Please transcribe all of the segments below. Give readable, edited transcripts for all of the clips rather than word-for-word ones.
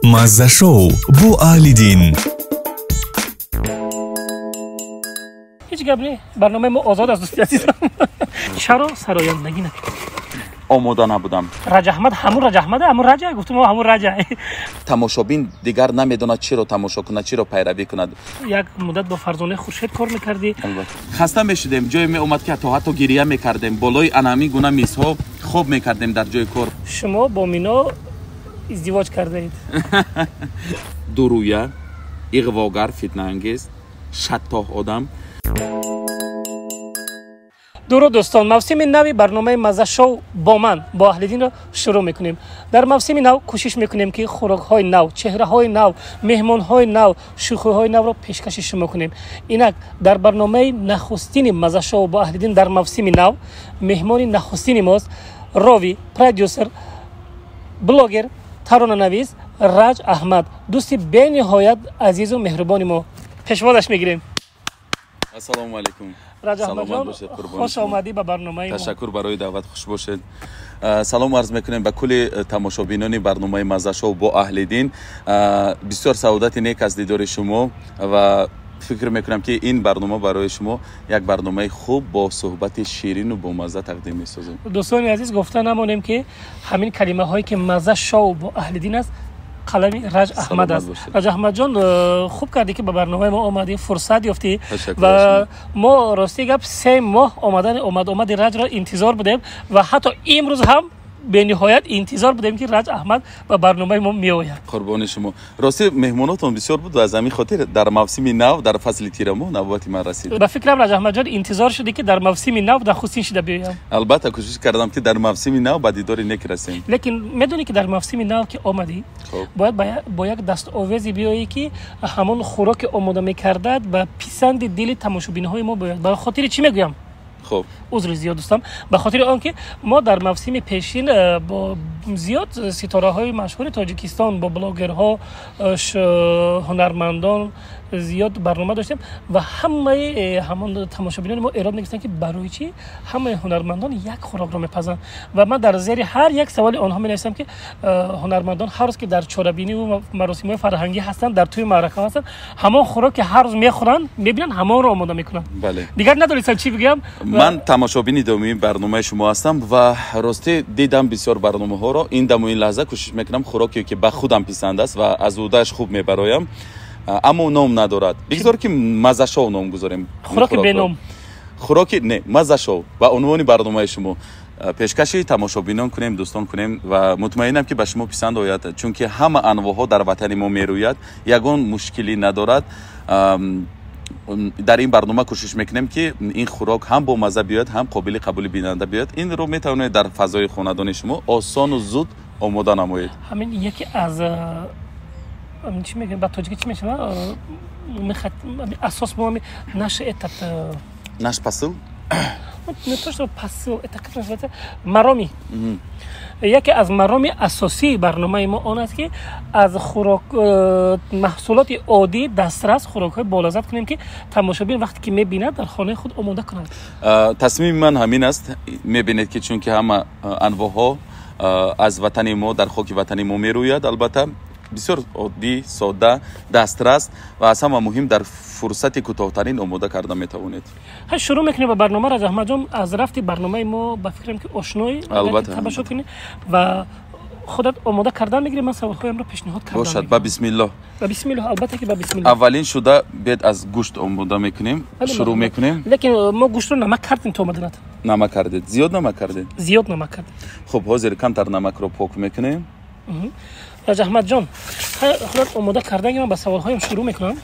Мазза-шоу бо Аҳлиддин. Ҳеҷ гап не, барномаи мо озод аст, дӯсти азизам. Чаро сарояндагӣ накардӣ? Омода набудам. Раҷ Аҳмад ҳамун Раҷ Аҳмада, ҳамун Раҷа, гуфтум ҳамун Раҷа. Тамошобин дигар намедонад чиро тамошо кунад, чиро пайравӣ кунад. Як муддат бо Фарзонаи Хуршед кор мекардӣ. Албатта. Хаста мешудем, ҷое меомад ки ҳатто гирия мекардем, болои ана ҳамин гуна мизҳо хоб мекардем дар ҷои кор. Шумо бо Мино издивоҷ кардаед. Дурӯя, иғвогар, фитнаангез, шаттоҳ одам. Дуруд дӯстон, мавсими нави барномаи Мазза-шоу бо ман, бо Аҳлиддинро шурӯъ мекунем. Дар мавсими нав кӯшиш мекунем, ки хӯрокҳои нав, чеҳраҳои нав, меҳмонҳои нав, шӯхиҳои навро пешкаши шумо кунем. Инак дар барномаи нахустини Мазза-шоу бо Аҳлиддин дар мавсими нав меҳмони нахустини мост рови, продюсер, блогер, таронанавис Раҷ Аҳмад, дӯсти бениҳоят азизу меҳрубони мо. Пешвозаш мегирем. Ассалому алайкум. Раҷ Аҳмадҷон, хуш омадӣ ба барномаи мо. Ташаккур барои даъват, хуш бошед. Салом арз мекунем ба кулли тамошобинони барномаи Маззашоу бо Аҳлиддин. Бисёр саодати нек аз дидори шумо ва фикр мекунам, ки ин барнома барои шумо як барномаи хуб бо суҳбати ширину бомазза тақдим месозем. Дӯстони азиз, гуфта намонем, ки ҳамин калимаҳое ки Мазза-шоу бо Аҳлиддин аст, қалами Раҷ Аҳмад аст. Раҷ Аҳмадҷон, хуб кардӣ, ки ба барномаи мо омадӣ, фурсат ёфтӣ. Ва мо, рости гап, 3 моҳ омадани омад-омади Раҷро интизор будем ва ҳатто имрӯз ҳам бениҳоят интизор будем, ки Раҷ Аҳмад ба барномаи мо меояд. Қурбони шумо. Рости, меҳмонотон бисёр буд ва аз ҳамин хотир дар мавсими нав, дар фасли тирамоҳ навбати ман расид. Ба фикрам, Раҷ Аҳмадҷон, интизор шудӣ, ки дар мавсими нав нахустин шуда биёям. Албатта, кӯшиш кардам, ки дар мавсими нав ба дидори нек расем. Лекин медонӣ, ки дар мавсими нав ки омадӣ, бояд бо як дастовезе биёӣ, ки ҳамон хӯроке омода мекардад ба писанди дили тамошобинҳои мо бояд. Ба хотири чӣ мегӯям? Хуб. Узри зиёд, дӯстам, ба хотири он ки мо дар мавсими пешин бо зиёд ситораҳои машҳури Тоҷикистон, бо блогерҳо, ҳунармандон зиёд барнома доштем ва ҳамаи ҳамон тамошобинони мо эрод мегирифтанд, ки барои чӣ ҳамаи ҳунармандон як хӯрокро мепазанд. Ва ман дар зери ҳар як саволи онҳо менависам, ки ҳунармандон ҳар рӯз ки дар чорабиниву маросимҳои фарҳангӣ ҳастанд, дар тӯи маъракаҳо ҳастанд, ҳамон хӯрок ки ҳар рӯз мехӯранд, мебинанд, ҳамонро омода мекунанд. Дигар надонистам чӣ бигӯям. Ман тамошобини доимии барномаи шумо ҳастам ва ростӣ дидам бисёр барномаҳоро. Ин даму ин лаҳза кӯшиш мекунам хӯроке ки ба худам писанд аст ва аз ӯдааш хуб мебароям, аммо ном надорад. Бигзор ки Маззашоу ном гузорем. Хӯроки беном. Хӯроки не, Маззашоу ба унвони барномаи шумо пешкаши тамошобинон кунем, дӯстон кунем ва мутмаинам, ки ба шумо писанд ояд, чунки ҳама анвоъҳо дар ватани мо мерӯяд, ягон мушкилӣ надорад. Дар ин барнома кӯшиш мекунем, ки ин хӯрок ҳам бомазза биёяд, ҳам қобили қабули бинанда биёяд. Инро метавонед дар фазои хонадони шумо осону зуд омода намоед. Ҳамин яке аз чӣ мегӯям, ба тоҷикӣ чӣ мешавад, асос мо наш этот Наш посыл. Не то что посыл, это как называется, мароми. Яке аз мароми асосии барномаи мо он аст, ки аз хӯрок маҳсулоти оддӣ дастрас хӯрокҳои болаззат кунем, ки тамошобин вақте ки мебинад, дар хонаи худ омода кунад. Тасмими ман ҳамин аст. Мебинед, ки чунки ҳама анвоъҳо аз ватани мо, дар хоки ватани мо мерӯяд, албатта бисёр оддӣ, содда, дастрас ва аз ҳама муҳим, дар фурсати кӯтоҳтарин омода карда метавонед. Ҳа, шурӯъ мекунем ба барнома. Раҷ Аҳмадҷон, аз рафти барномаи мо, ба фикрам, ки ошноӣ. Албатта. Тамошо кунӣ ва худат омода кардан мегирӣ, ман саволҳоямро пешниҳод кардам. Бошад, ба бисмиллоҳ. Ба бисмиллоҳ, албатта ки ба бисмиллоҳ. Аввалин шуда бед аз гӯшт омода мекунем, шурӯъ мекунем. Лекин мо гӯштро намак кардем то омаданат. Намак кардед? Зиёд намак кардед? Зиёд намак кардем. Хуб, ҳозир камтар намакро пок мекунем. Раҷ Аҳмадҷон, худат омода кардан, ман ба саволҳоям шурӯъ мекунам.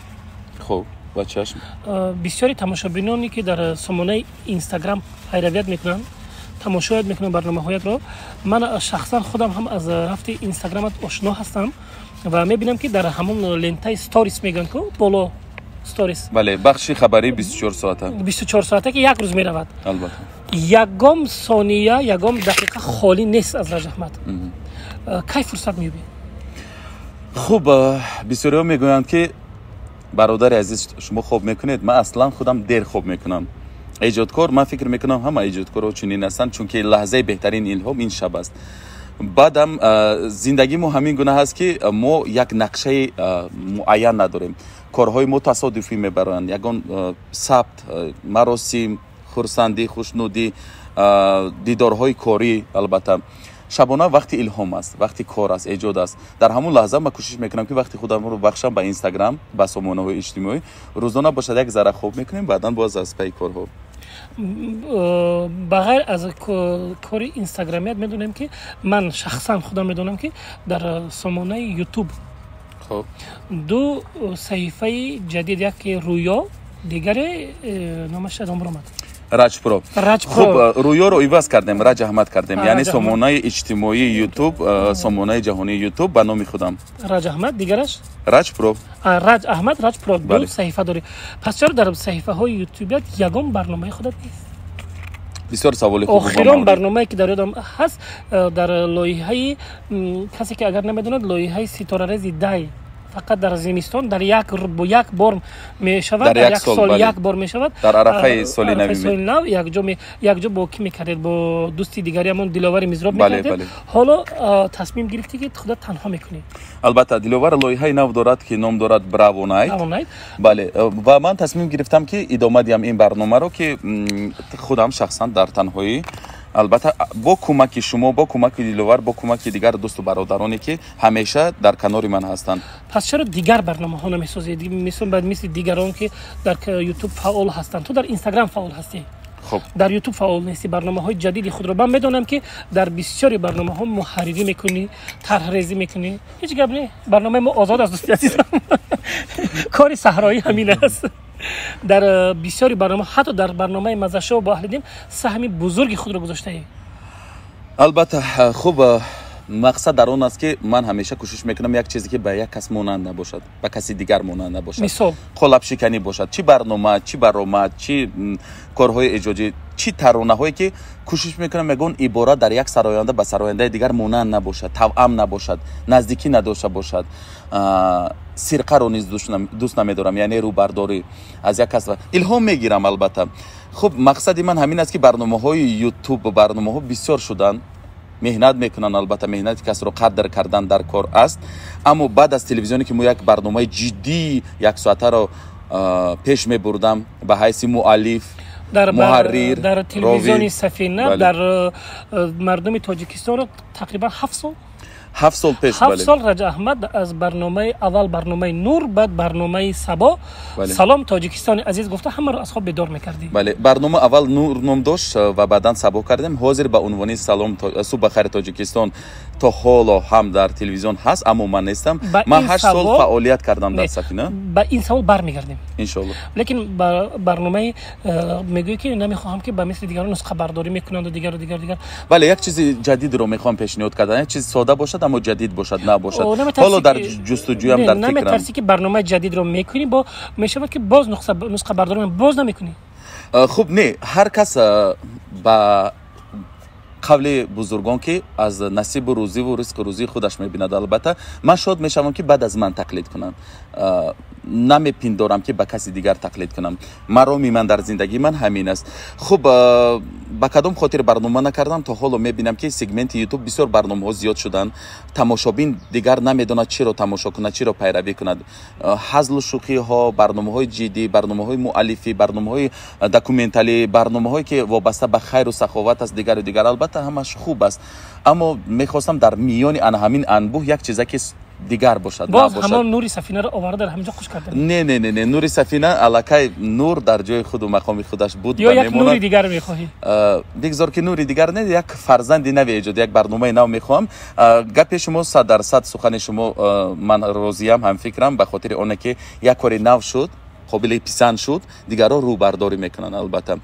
Хуб, ба чашм. Бисёри тамошобиноне ки дар сомонаи Инстаграм пайравият мекунанд, тамошоят мекунанд барномаҳоятро, ман шахсан худам ҳам аз рафти Инстаграмат ошно ҳастам ва мебинам, ки дар ҳамон лентаи сторис мегӯянд ку, боло сторис. Бале, бахши хабарии 24 соата. 24 соата, ки як рӯз меравад. Албатта. Ягон сония, ягон дақиқа холӣ нест аз Раҷ Аҳмад. Кай фурсат меёбӣ? Хуб, бисёриҳо мегӯянд, ки бародари азиз, шумо хоб мекунед? Ман аслан худам дер хоб мекунам. Эҷодкор, ман фикр мекунам, ҳама эҷодкорҳо чунин ҳастанд, чунки лаҳзаи беҳтарин илҳом ин шаб аст. Баъдам зиндагии мо ҳамин гуна ҳаст, ки мо як нақшаи муайян надорем. Корҳои мо тасодуфӣ мебаранд, ягон сабт, маросим, хурсандӣ, хушнудӣ, дидорҳои корӣ. Албатта, шабона вақти илҳом аст, вақти кор аст, эҷод аст. Дар ҳамон лаҳза ман кӯшиш мекунам, ки вақти худамро бахшам ба Инстаграм, ба сомонаҳои иҷтимоӣ. Рӯзона бошад, як зарра хоб мекунем, баъдан боз аз пайи корҳо. Ба ғайр аз кори инстаграмият, медонем, ки ман шахсан худам медонам, ки дар сомонаи Ютуб ду саҳифаи ҷадид, яке Рӯё, дигаре номаш аз он баромад. Раҷпро. Хуб, Рӯёро иваз кардем, Раҷ Аҳмад кардем, яъне сомонаи иҷтимоии Ютуб, сомонаи ҷаҳонии Ютуб ба номи худам. Раҷ Аҳмад, дигараш? Раҷпро. Раҷ Аҳмад, Раҷпро, ду саҳифа дорӣ. Пас чаро дар саҳифаҳои ютубият ягон барномаи худат нест? Бисёр саволи хуб. Охирон барномае, ки дар ёдам ҳаст, дар лоиҳаи, касе ки агар намедонад, лоиҳаи ситорарези дай, фақат дар зимистон дар як бор мешавад, дар як сол як бор мешавад. Дар арафаи соли нави. Соли нав якҷо бо кӣ мекардед? Бо дӯсти дигариамон Диловари Мизроб мекардед. Ҳоло тасмим гирифтӣ, ки худат танҳо мекунӣ. Албатта, Диловар лоиҳаи нав дорад, ки ном дорад Браво Найт. Бале, ва ман тасмим гирифтам, ки идома диҳам ин барномаро, ки худам шахсан дар танҳоӣ, албатта, бо кӯмаки шумо, бо кӯмаки Диловар, бо кӯмаки дигар дӯсту бародароне, ки ҳамеша дар канори ман ҳастанд. Пас чаро дигар барномаҳо намесозед, мисол мисли дигарон, ки дар Ютуб фаъол ҳастанд? Ту дар Инстаграм фаъол ҳастӣ, дар Ютуб фаъол нестӣ. Барномаҳои ҷадиди худро, ман медонам, ки дар бисёри барномаҳо муҳаррирӣ мекунӣ, тарҳрезӣ мекунӣ. Ҳеҷ гап не, барномаи мо озод аст, дӯсти азизам, кори саҳроӣ ҳамин аст. Дар бисёри барнома, ҳатто дар барномаи Мазашоу бо Аҳлиддин саҳми бузурги худро гузоштаӣ. Албатта, хуб, мақсад дар он аст, ки ман ҳамеша кӯшиш мекунам як чизе, ки ба як кас монанд набошад, ба каси дигар монанд набошад. Мисол? Қолабшиканӣ бошад, чӣ барнома, чӣ баромад, чӣ корҳои эҷодӣ, чӣ таронаҳое, ки кӯшиш мекунам ягон ибора дар як сароянда ба сарояндаи дигар монанд набошад, тавъам набошад, наздикӣ надошта бошад. Сирқаро низ дӯст намедорам, яъне рӯбардорӣ аз як кас илҳом мегирам, албатта. Хуб, мақсади ман ҳамин аст, ки барномаҳои Ютуб, барномаҳо бисёр шуданд, меҳнат мекунанд, албатта, меҳнати касро қадр кардан дар кор аст. Аммо баъд аз телевизионе, ки мо як барномаи ҷиддии яксоатаро пеш мебурдам ба ҳайси муаллиф, муҳаррир, дар телевизиони Сафина, дар мардуми Тоҷикистонро тақрибан 7 сол. 7 сол пеш. 7 сол Раҷ Аҳмад аз барномаи, аввал барномаи Нур, баъд барномаи Сабо, «Салом, Тоҷикистони азиз» гуфта, ҳамаро аз хоб бедор мекардӣ. Бале, барнома аввал Нур ном дошт ва баъдан Сабо кардем. Ҳозир ба унвони «Салом, субҳ бахайр, Тоҷикистон» то ҳоло ҳам дар телевизион ҳаст, аммо ман нестам. Ман 8 сол фаъолият кардам дар Сафина. Ба ин савол бармегардем. Иншоалло. Лекин барномаи мегӯӣ, ки намехоҳам, ки ба мисли дигарон нусхабардорӣ мекунанду дигару дигар, дигар. Бале, як чизи ҷадидро мехоҳам пешниҳод кардан, як чизи сода бошад, аммо ҷадид бошад, набошад. Ҳоло дар ҷустуҷӯям, дар фикрам. Наметарсӣ, ки барномаи ҷадидро мекунӣ, бо мешавад, ки боз нусхабардорӣ боз намекунӣ? Хуб, не, ҳар кас, ба қавли бузургон, ки аз насибу рӯзиву ризқу рӯзии худаш мебинад. Албатта, ман шод мешавам, ки баъд аз ман тақлид кунанд. Намепиндорам, ки ба каси дигар тақлид кунам. Мароми ман дар зиндагии ман ҳамин аст. Хуб, ба кадом хотир барнома накардам? То ҳоло мебинам, ки сегменти Ютуб бисёр барномаҳо зиёд шуданд, тамошобин дигар намедонад, чиро тамошо кунад, чиро пайравӣ кунад: ҳазлу шӯхиҳо, барномаҳои ҷиддӣ, барномаҳои муаллифӣ, барномаҳои документалӣ, барномаҳое, ки вобаста ба хайру саховат аст, дигару дигар. Албатта, ҳамаш хуб аст, аммо мехостам дар миёни ана ҳамин анбӯҳ як чизе, ки дигар бошад. Боз ҳамон нури сафинаро оварда, дар ҳаминҷо хуш карда. Не, не, не, не, нури сафина аллакай нур дар ҷои худу мақоми худаш буд. Ё як нури дигар мехоҳӣ? Бигзор, ки нури дигар не, як фарзанди нави эҷод, як барномаи нав мехоҳам. Гапи шумо 100%, сухани шумо ман розиям, ҳамфикрам, ба хотири оне ки як кори нав шуд, қобили писанд шуд, дигарро рӯбардорӣ мекунанд. Албатта,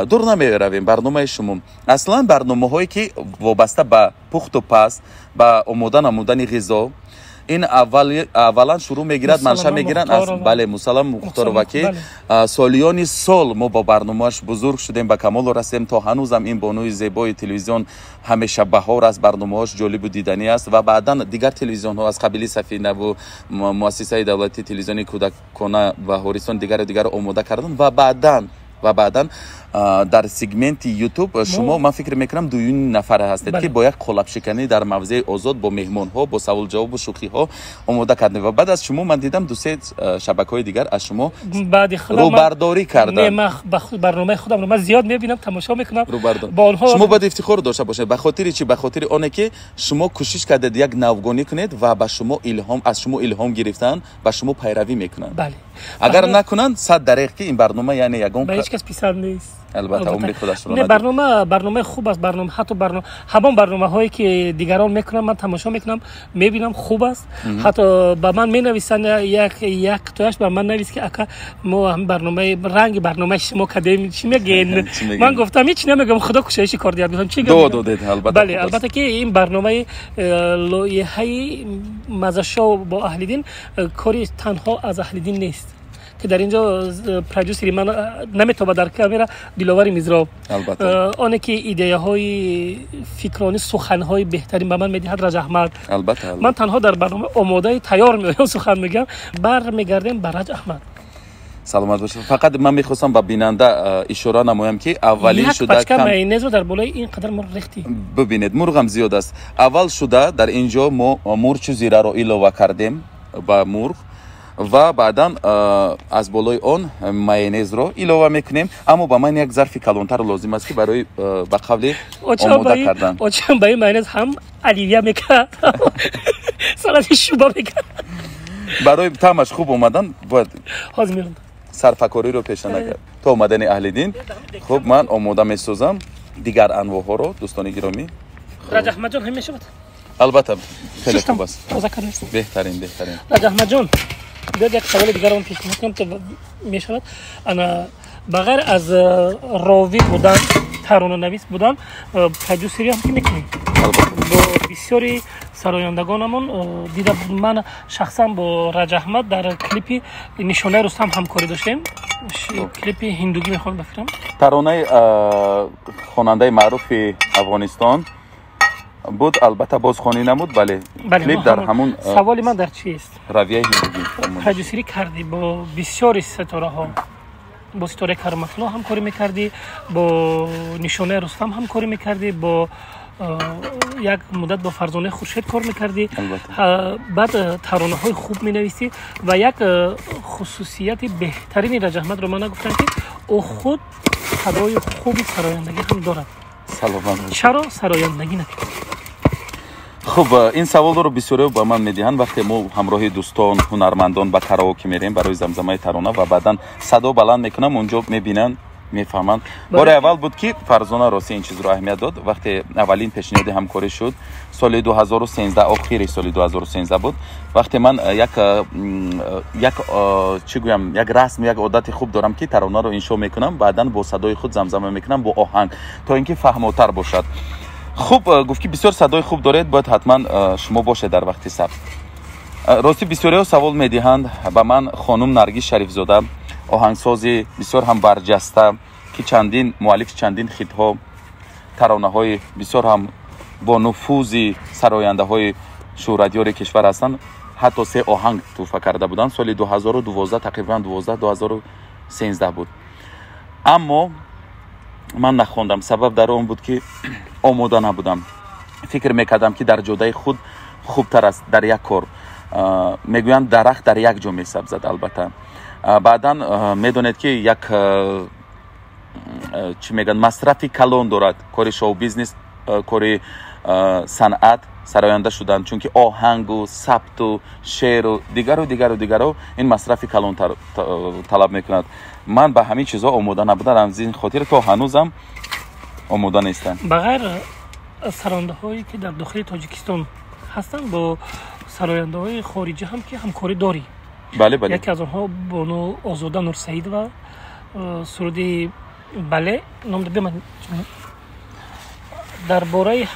дур намеравем, барномаи шумо, аслан барномаҳое, ки вобаста ба пухту паз, ба омода намудани ғизо, ин аввалан шурӯъ мегирад, манша мегиранд аз, бале, Мусаллам Мухторова, ки солиёни сол мо бо барномааш бузург шудем, ба камолу расидем. То ҳанӯзам ин бонуи зебои телевизион ҳамеша баҳор аст, барномаҳош ҷолибу диданӣ аст. Ва баъдан дигар телевизионҳо аз қабили Сафинаву муассисаи давлатии телевизиони кӯдакона ва Ҳорисон, дигару дигар омода карданд. Ва баъдан Дар сегменти YouTube шумо, ман фикр мекунам, дуюмин нафар ҳастед, ки бо як қолабшиканӣ дар мавзеи озод, бо меҳмонҳо, бо саволҷавобу шӯхиҳо омода кардем. Ва баъд аз шумо ман дидам, дусе шабакаҳои дигар аз шумо рӯбардорӣ карданд. Ман барномаи худамро ман зиёд мебинам, тамошо мекунам. Шумо бояд ифтихор дошта бошед. Ба хотири чӣ? Ба хотири оне ки шумо кӯшиш кардед як навгонӣ кунед ва ба шумо илҳом, аз шумо илҳом гирифтан, ба шумо пайравӣ мекунанд. Агар накунанд, сад дареғ ки ин барнома, яъне ягон ба ҳеҷ кас писанд нест. Албатта, умри худашро. Не, барнома барномаи хуб аст. Барнома, ҳатто барнома, ҳамон барномаҳое ки дигарон мекунанд, ман тамошо мекунам, мебинам, хуб аст. Ҳатто ба ман менависанд, як тояш ба ман навист, ки ака, мо ҳам барномаи ранги барномаи шумо кардем, чӣ мегӯед? Ман гуфтам, ҳеч намегӯям, худо кушоиши кор диҳад. Гуфтам, чӣ дуо додед, албатта. Бале, албатта, ки ин барномаи лоиҳаи Мазашоу бо Аҳлиддин кори танҳо аз Аҳлиддин нест, ки дар инҷо продюсери ман наметобад дар камера, Диловари Мизроб, оне ки идеяҳои фикронӣ, суханҳои беҳтарин ба ман медиҳад, Раҷ Аҳмад. Ман танҳо дар барнома омодаи тайёр меоям, сухан мегӯям. Бармегардем ба Раҷ Аҳмад. Саломат бошед. Фақат ман мехостам ба бинанда ишора намоям, ки аввалин шуда майонезро дар болои ин қадар мурғ рехтӣ. Бибинед, мурғам зиёд аст. Аввал шуда дар ин ҷо мо мурчу зираро илова кардем ба мурғ ва баъдан аз болои он майонезро илова мекунем. Аммо ба ман як зарфи калонтар лозим аст, ки барои ба қавли омода кардан. Очам ба ин майонез ҳам оливье мекард, салати шуба мекард. Барои таъмаш хуб омадан бояд ҳозир меоям. Сарфакориро пеша накард то омадани Аҳлиддин. Хуб, ман омода месозам дигар анвоъҳоро, дӯстони гиромӣ. Раҷ Аҳмадҷон, ҳам мешавад? Албатта, хеле хуб аст. Тоза кардем. Беҳтарин, беҳтарин. Раҷ Аҳмадҷон, биёд як саволи дигарам пешниҳод кунам, то мешавад. Ана, ба ғайр аз ровӣ будан, таронанавис будан, продюсерӣ ҳам ки мекунӣ бо бисёри сарояндагонамон. Дида, ман шахсан бо Раҷ Аҳмад дар клипи Нишонаи Рустам ҳамкорӣ доштем. Клипи ҳиндугӣ мехоҳам, ба фикрам. Таронаи хонандаи маъруфи Афғонистон буд, албатта, бозхонӣ намуд. Бале, клип дар ҳамун. Саволи ман дар чист? Равияи ҳиндугӣ. Продюсерӣ кардӣ бо бисёри ситораҳо, бо Ситораи Кароматулло ҳамкорӣ мекардӣ, бо Нишонаи Рустам ҳамкорӣ мекардӣ, бо як муддат бо Фарзонаи Хуршед кор мекардӣ, баъд таронаҳои хуб менависӣ. Ва як хусусияти беҳтарини Раҷ Аҳмадро ман нагуфтам, ки ӯ худ садои хуби сарояндагӣ ҳам дорад. Саломат. Чаро сарояндагӣ накардӣ? Хуб, ин саволро бисёриҳо ба ман медиҳанд, вақте мо ҳамроҳи дӯстон, ҳунармандон ба караоке мерем барои замзамаи тарона ва баъдан садо баланд мекунам, унҷо мебинанд, мефаҳманд. Бори аввал буд, ки Фарзона рости ин чизро аҳамият дод, вақте аввалин пешниҳоди ҳамкорӣ шуд, соли 2013, охири соли 2013 буд. Вақте ман як чӣ гӯям, як расм, як одати хуб дорам, ки таронаро иншо мекунам, баъдан бо садои худ замзама мекунам, бо оҳанг, то ин ки фаҳмотар бошад. Хуб, гуфт, ки бисёр садои хуб доред, бояд ҳатман шумо бошед дар вақти сабт. Ростӣ, бисёриҳо савол медиҳанд ба ман. Хонум Наргиз Шарифзода, оҳангсози бисёр ҳам барҷаста, ки чандин муаллифи чандин хитҳо, таронаҳои бисёр ҳам бо нуфузи сарояндаҳои шӯҳратёри кишвар ҳастанд, ҳатто се оҳанг тӯҳфа карда буданд соли 2012, тақрибан 12, 2013 буд. Аммо ман нахондам. Сабаб дар он буд, ки омода набудам. Фикр мекардам, ки дар ҷодаи худ хубтар аст дар як кор. Мегӯянд, дарахт дар як ҷо месабзад. Албатта, баъдан медонед, ки як чӣ мегӯянд, масрафи калон дорад кори шоу бизнес, кори санъат, сароянда шудан, чунки оҳангу сабту шеъру дигару дигару дигару ин масрафи калон талаб мекунад. Ман ба ҳамин чизҳо омода набудам, аз ин хотир то ҳанӯзам омода нестам. Ба ғайр аз сарояндаҳое, ки дар дохили Тоҷикистон ҳастанд, бо сарояндаҳои хориҷӣ ҳам ки ҳамкорӣ дорӣ. Бале, бале. Яке аз онҳо бону Озода Нурсаидова, суруди Бале ном. Биёмад, дар бораи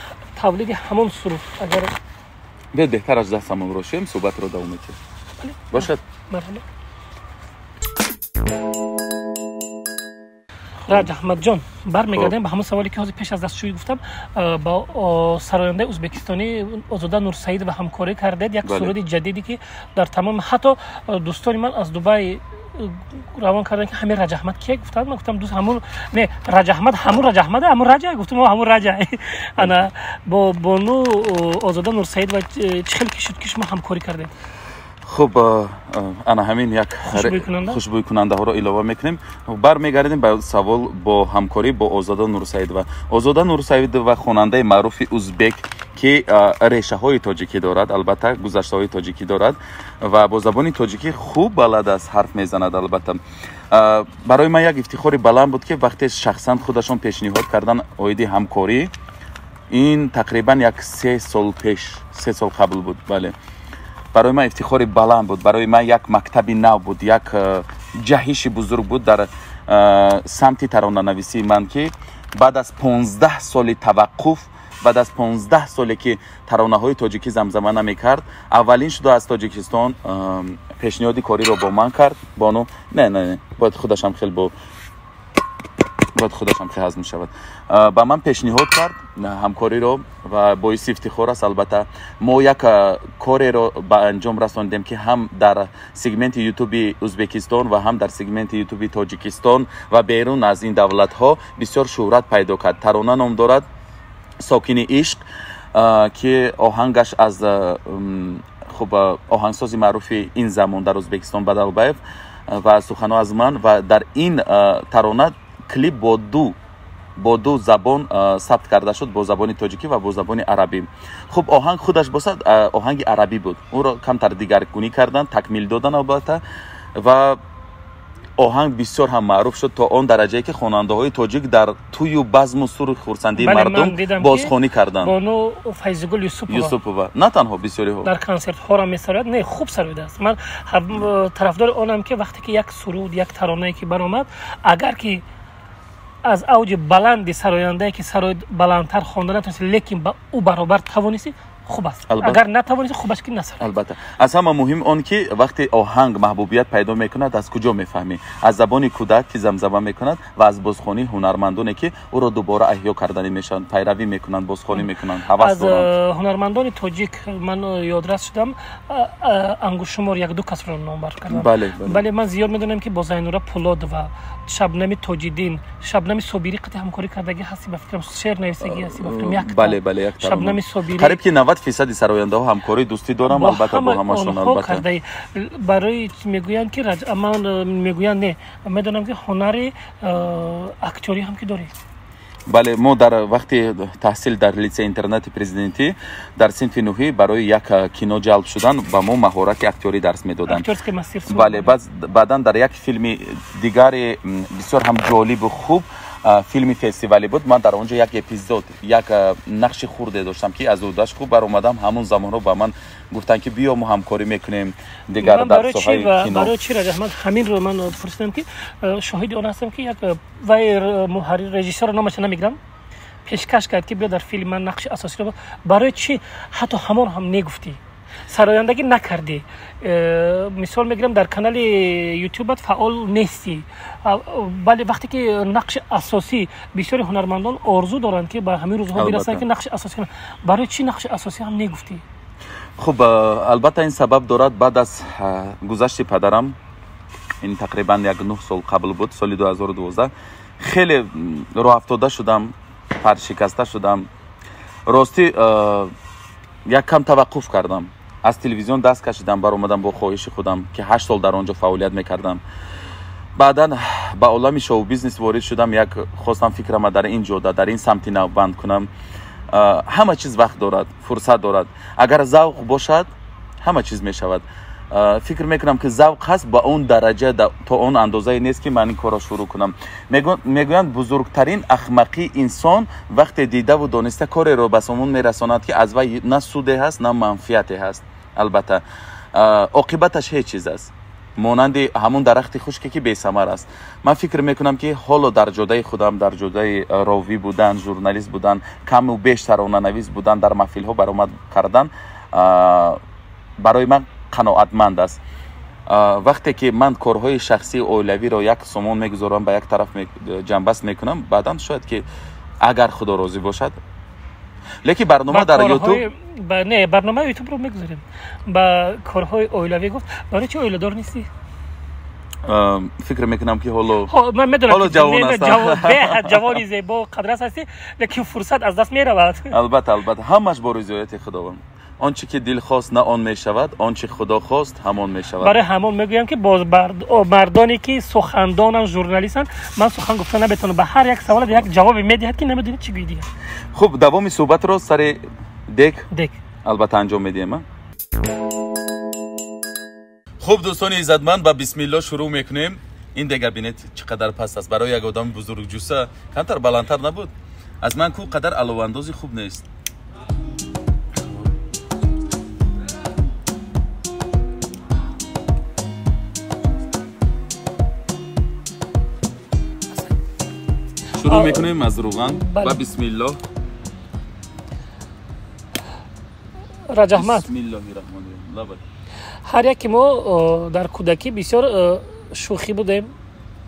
тавлиди ҳамон суруд агар. Биёд, беҳтар аз дастамонро шӯем, суҳбатро давом медиҳем, бошад. Марҳамат, Раҷ Аҳмадҷон, бармегардем ба ҳамон саволе, ки ҳозир пеш аз дастшӯӣ гуфтам. Ба сарояндаи ӯзбекистонӣ Озода Нурсаидова ҳамкорӣ кардед, як суруди ҷадиде, ки дар тамоми, ҳатто дӯстони ман аз Дубай Равон кардан, ки ҳамин Раҷаҳмад кие, гуфтанд. Ман гуфтам, дӯст, ҳамун не, Раҷаҳмад, ҳамун Раҷаҳмад, ҳамун Раҷа. Гуфтам, ҳамун Раҷа. Ана бо бону Озода Нурсаид ва чӣ хел ки шуд, ки шумо ҳамкорӣ кардед? Хуб, ана ҳамин як хушбӯйкунандаҳоро илова мекунем. Бармегардем ба савол бо ҳамкорӣ бо Озода Нурсаидова. Озода Нурсаидова хонандаи маъруфи узбек, ки решаҳои тоҷикӣ дорад, албатта, гузаштаҳои тоҷикӣ дорад ва бо забони тоҷикӣ хуб балад аст, ҳарф мезанад. Албатта, барои ман як ифтихори баланд буд, ки вақте шахсан худашон пешниҳод кардан оиди ҳамкорӣ. Ин тақрибан як 3 сол пеш, 3 сол қабл буд. Бале, барои ман ифтихори баланд буд, барои ман як мактаби нав буд, як ҷаҳиши бузург буд дар самти таронанависии ман, ки баъд аз 15 соли таваққуф, баъд аз 15 соле, ки таронаҳои тоҷикӣ замзама намекард, аввалин шуда аз Тоҷикистон пешниҳоди кориро бо ман кард бону. Не, не, бояд худашам хел бо бояд худашам хел ҳазм шавад. Ба ман пешниҳод кард ҳамкориро ва боиси ифтихор аст. Албатта, мо як кореро ба анҷом расондем, ки ҳам дар сегменти Ютуби Ӯзбекистон ва ҳам дар сегменти Ютуби Тоҷикистон ва берун аз ин давлатҳо бисёр шӯҳрат пайдо кард. Тарона ном дорад «Сокини ишқ», ки оҳангаш аз хуб, оҳангсози маъруфи ин замон дар Ӯзбекистон Бадалбаев ва суханҳо аз ман. Ва дар ин тарона клип бо ду забон сабт карда шуд, бо забони тоҷикӣ ва бо забони арабӣ. Хуб, оҳанг худаш бошад, оҳанги арабӣ буд, ӯро камтар дигаргунӣ карданд, такмил доданд, албатта. Ва оҳанг бисёр ҳам маъруф шуд, то он дараҷае, ки хонандаҳои тоҷик дар тӯю базму суру хурсандии мардум бозхонӣ карданд. Бону Файзигул Юсупова. Юсупова на танҳо, бисёриҳо. Дар консертҳоро месарояд. Не, хуб сароидааст. Ман тарафдори онам, ки вақте ки як суруд, як таронае ки баромад, агар ки аз авҷи баланди сарояндае, ки сароид, баландтар хонда натавонисти, лекин ба ӯ баробар тавонистӣ, хуб аст. Агар натавонисти, хуб аст, ки насароӣ. Албатта, аз ҳама муҳим он, ки вақте оҳанг маҳбубият пайдо мекунад, аз куҷо мефаҳмӣ? Аз забони кӯдак, ки замзама мекунад, ва аз бозхонии ҳунармандоне, ки ӯро дубора эҳё карданӣ мешаванд, пайравӣ мекунанд, бозхонӣ мекунанд, ҳавас аз доранд. Ҳунармандони тоҷик ман ёдрас шудам, ангуштшумор як-ду касро номбар кардам. Бале. Бале, ман зиёд медонам, ки бо Зайнура Пулодова, Шабнами Тоҷиддин, Шабнами Собирӣ қати ҳамкорӣ кардагӣ ҳасти, ба фикрам, шеър нависагӣ ҳасти, ба фикрам, як Бале, як тарона. Шабнами Собирӣ. Қариб ки 90 фисади сарояндаҳо ҳамкории дӯстӣ дорам, албатта, бо ҳамашон. Онҳо Албатта. Кардаи барои мегӯянд, ки ман мегӯянд, не, медонам, ки ҳунари актёрӣ ҳам ки дорӣ. Бале, мо дар вақти таҳсил дар литсей интернати президентӣ дар синфи нӯҳӣ барои як кино ҷалб шудан ба мо маҳорати актёрӣ дарс медоданд. Актёрское мастерство. Бале, баъдан дар як филми дигари бисёр ҳам ҷолибу хуб, филми фестивалӣ буд, ман дар он ҷо як эпизод, як нақши хурде доштам, ки аз ӯдаш хуб баромадам. Ҳамон замонҳо ба ман гуфтанд, ки биё, мо ҳамкорӣ мекунем дигар Ман дар барои чӣ соҳаи ва кино. Барои чӣ, Раҷаҳмад, ҳаминро ман пурсидам, ки шоҳиди он ҳастам, ки як вай муҳаррир, режиссёрро номаша намегирам, пешкаш кард, ки биё, дар филм ман нақши асосиро. Барои чӣ ҳатто ҳамон ҳам негуфтӣ? Сарояндагӣ накардӣ. Мисол мегирам, дар канали Ютубат фаъол нестӣ. Бале, вақте ки нақши асосӣ, бисёри ҳунармандон орзу доранд, ки ба ҳамин рӯзҳо бирасанд, ки нақши асосӣ кунанд. Барои чӣ нақши асосӣ ҳам негуфтӣ? Хуб, албатта, ин сабаб дорад. Баъд аз гузашти падарам, ин тақрибан як 9 сол қабл буд, соли 2012, хеле роҳафтода шудам, паршикаста шудам. Ростӣ, як кам таваққуф кардам, аз телевизион даст кашидам, баромадам бо хоҳиши худам, ки 8 сол дар он ҷо фаъолият мекардам. Баъдан ба олами шоу-бизнес ворид шудам, як хостам фикрама дар ин ҷода, дар ин самти нав банд кунам. Ҳама чиз вақт дорад, фурсат дорад. Агар завқ бошад, ҳама чиз мешавад. Фикр мекунам, ки завқ ҳаст, ба он дараҷа, то он андозае нест, ки ман ин корро шурӯъ кунам. Мегӯянд, бузургтарин ахмақии инсон вақте дидаву дониста кореро ба сомон мерасонад, ки аз вай на суде ҳаст, на манфиате ҳаст. Албатта, оқибаташ ҳеҷ чиз аст, монанди ҳамон дарахти хушке, ки бесамар аст. Ман фикр мекунам, ки ҳоло дар ҷодаи худам, дар ҷодаи ровӣ будан, журналист будан, каму беш таронанавис будан, дар маҳфилҳо баромад кардан барои ман қаноатманд аст. Вақте ки ман корҳои шахсии оилавиро як сомон мегузорам, ба як тараф ҷамъбаст мекунам, баъдан шояд ки, агар Худо розӣ бошад. Лекин барнома дар Ютуб. Не, барномаи Ютубро мегузорем. Ба корҳои оилавӣ гуфт, барои чи оиладор нестӣ? Фикр мекунам ки ҳоло ман медонам ҳоло ҷавон ҳастам. Беҳад ҷавони зебо қадрас ҳастӣ, лекин фурсат аз даст меравад. Албатта, албатта, ҳамаш бо ризояти Худованд. Он чи ки дил хост на он мешавад, он чи Худо хост ҳамон мешавад. Барои ҳамон мегӯям ки боз мардоне ки сухандонанд, журналистанд, ман сухан гуфта наметавонам, ба ҳар як савол як ҷавобе медиҳад ки намедонӣ чӣ гӯӣ дигар. Хуб, давоми суҳбатро сари дек дек албатта анҷом медиҳем. Хуб, дӯстони иззатманд, ба бисмилло шурӯъ мекунем. Ин дега бинед чӣ қадар паст аст. Барои як одами бузургҷусса камтар баландтар набуд. Аз ман ку қадар аловандозӣ хуб нест. Шурӯъ мекунем аз рӯған ба бисмилло. Раҷаҳмад, бисмиллоҳи раҳмони раҳим. Лабай. Ҳар яке мо дар кӯдакӣ бисёр шӯхӣ будем,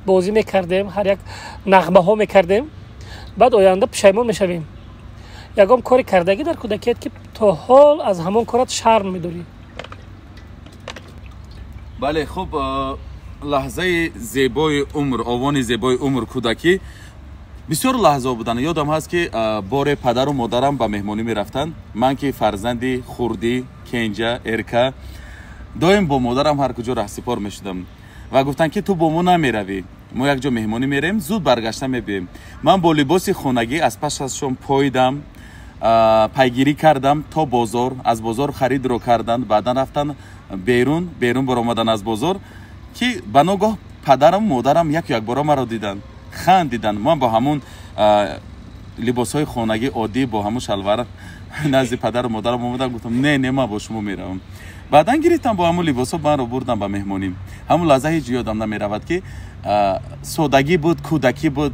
бозӣ мекардем, ҳар як нағмаҳо мекардем, баъд оянда пушаймон мешавем. Ягон кори кардагӣ дар кӯдакият ки то ҳол аз ҳамон корат шарм медорӣ? Бале, хуб, лаҳзаи зебои умр, овони зебои умр кӯдакӣ бисёр лаҳзаҳо буданд. Ёдам ҳаст ки боре падару модарам ба меҳмонӣ мерафтанд. Ман ки фарзанди хурдӣ, кенҷа, эрка, доим бо модарам ҳар куҷо раҳсипор мешудам ва гуфтанд ки ту бо мо намеравӣ, мо якҷо меҳмонӣ мерем, зуд баргашта мебием. Ман бо либоси хонагӣ аз пашашон пойдам, пайгирӣ кардам то бозор, аз бозор харидро карданд, баъдан рафтан берун, берун баромадан аз бозор ки ба ногоҳ падарам модарам яку якбора маро диданд, хандиданд. Ман бо ҳамун либосҳои хонагӣ оддӣ, бо ҳамун шалвар назди падару модарам омадам, гуфтам не, не, ман бо шумо меравам. Баъдан гирифтам бо ҳамун либосҳо манро бурдам ба меҳмонӣ. Ҳамун лаҳза ҳеҷ ёдам намеравад ки содагӣ буд, кӯдакӣ буд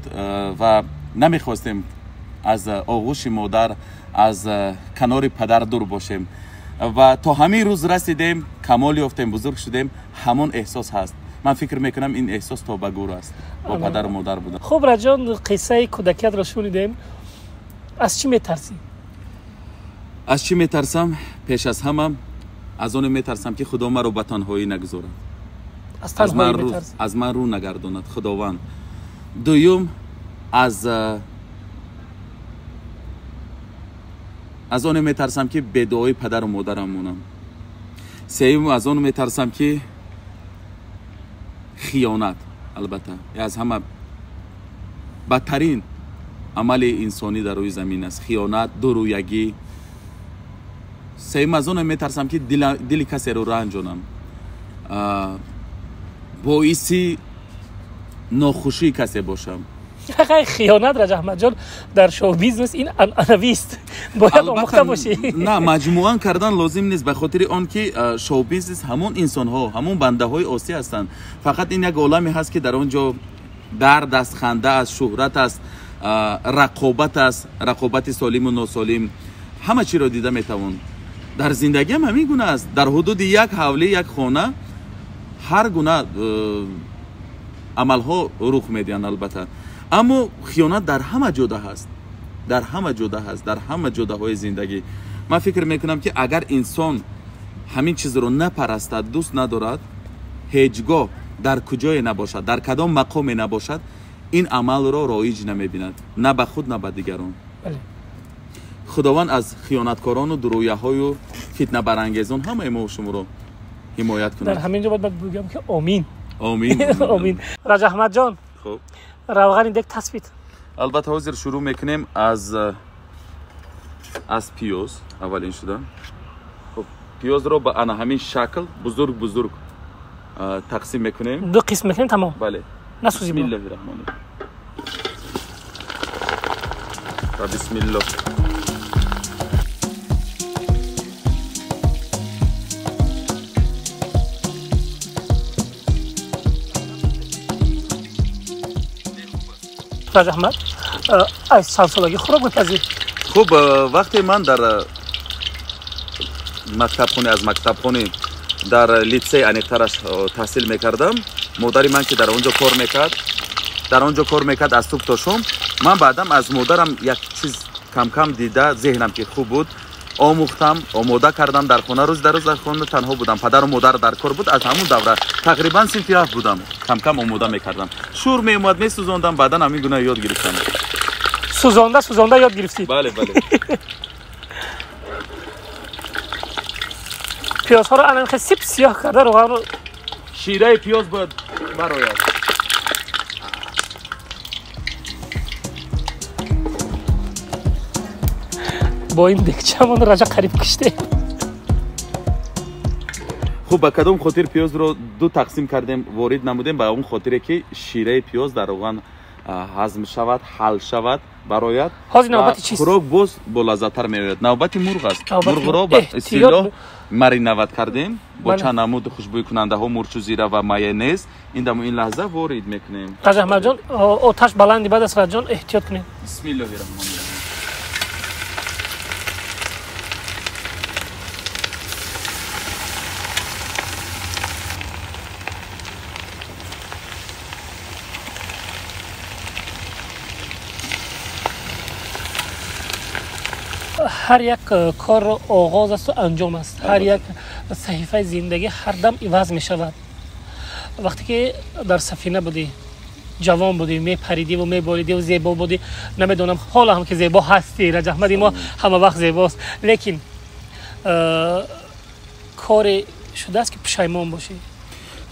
ва намехостем аз оғӯши модар, аз канори падар дур бошем. Ва то ҳамин рӯз расидем, камол ёфтем, бузург шудем, ҳамон эҳсос ҳаст. Ман фикр мекунам ин эҳсос то ба гур аст, бо падару модар будам. Хуб, Раҷон, қиссаи кӯдакиятро шунидем. Аз чӣ метарсӣ? Аз чӣ метарсам? Пеш аз ҳама аз оне метарсам ки Худо маро ба танҳоӣ нагузорад, аз ман рӯ нагардонад Худованд. Дуюм, аз оне метарсам ки бедуои падару модарам монам. Сеюм, аз он метарсам ки хиёнат, албатта аз ҳама бадтарин амали инсонӣ дар рӯи замин аст, хиёнат, дурӯягӣ. Сеюм, аз он метарсам ки дили касеро ранҷонам, боиси нохушии касе бошам. Хиёнат, Раҷаҳмадҷон, дар шоу-бизнес ин анъанавист, бояд омӯхта бошӣ. На, маҷмӯан кардан лозим нест, ба хотири он ки шоу-бизнес ҳамон инсонҳо, ҳамон бандаҳои осӣ ҳастанд. Фақат ин як оламе ҳаст ки дар он ҷо дард аст, ханда аст, шӯҳрат аст, рақобат аст, рақобати солиму носолим, ҳама чиро дида метавон. Дар зиндагиам ҳамин гуна аст. Дар ҳудуди як ҳавлӣ, як хона ҳар гуна амалҳо рух медиҳанд, албатта. Аммо хиёнат дар ҳама ҷода ҳаст, дар ҳама ҷода ҳаст, дар ҳама ҷодаҳои зиндагӣ. Ман фикр мекунам ки агар инсон ҳамин чизро напарастад, дӯст надорад, ҳеҷ гоҳ дар куҷое набошад, дар кадом мақоме набошад, ин амалро роиҷ намебинад, на ба худ, на ба дигарон. Худованд аз хиёнаткорону дурӯяҳою фитнабарангезон ҳамаи мо шуморо ҳимоят кунад. Дар ҳамин ҷо бояд бигӯям ки омин. Омин. Омин. Раҷаҳмадҷон, хуб, равғани дек тасбит. Албатта ҳозир шурӯъ мекунем аз пиёз аввалин шуда. Хуб, пиёзро ба ана ҳамин шакл бузург бузург тақсим мекунем. Ду қисм мекунем, тамом. Бале. Насӯзим. Бисмиллоҳи раҳмони раҳим. Ва бисмиллоҳ. Раҷаҳмад, аз чанд солагӣ хӯрок мепазӣ? Хуб, вақте ман дар мактабхона, аз мактабхона дар литсей аниқтараш таҳсил мекардам, модари ман ки дар он ҷо кор мекард, дар он ҷо кор мекард аз субҳ то шом, ман баъдам аз модарам як чиз камкам дида, зеҳнам ки хуб буд, Омӯхтам, омода кардам дар хона. Рӯз дар рӯз дар хона танҳо будам, падару модар дар кор буд. Аз ҳамун давра тақрибан синфи 7 будам, кам-кам омода мекардам. Шӯр меомад, месӯзондам, баъдан ҳамин гуна ёд гирифтам. Сӯзонда сӯзонда ёд гирифтӣ? Бале, бале. Пиёзҳоро ана хел сип сиёҳ карда равғанро. Шираи пиёз бояд барояд. Бо ин декчамон раҷа қариб киштем. Хуб, ба кадом хотир пиёзро ду тақсим кардем, ворид намудем? Ба он хотире ки шираи пиёз дар равған ҳазм шавад, ҳал шавад, барояд. Ҳозир навбати чист? Хӯрок боз болаззаттар меояд. Навбати мурғ аст. Мурғро ба истилоҳ маринават кардем бо чанд намуд хушбӯйкунандаҳо, мурчу зира ва майонез. Ин даму ин лаҳза ворид мекунем. Раҷа Аҳмадҷон, оташ баланди баъд аст. Раҷаҷон, эҳтиёт кунед. Бисмиллоҳи раҳмони раҳим. Ҳар як корро оғоз асту анҷом аст. Ҳар як саҳифаи зиндагӣ ҳар дам иваз мешавад. Вақте ки дар сафина будӣ, ҷавон будӣ, мепаридиву меборидиву зебо будӣ, намедонам ҳоло ҳам ки зебо ҳастӣ, Раҷа Аҳмади мо ҳама вақт зебост, лекин коре шудааст ки пушаймон бошӣ?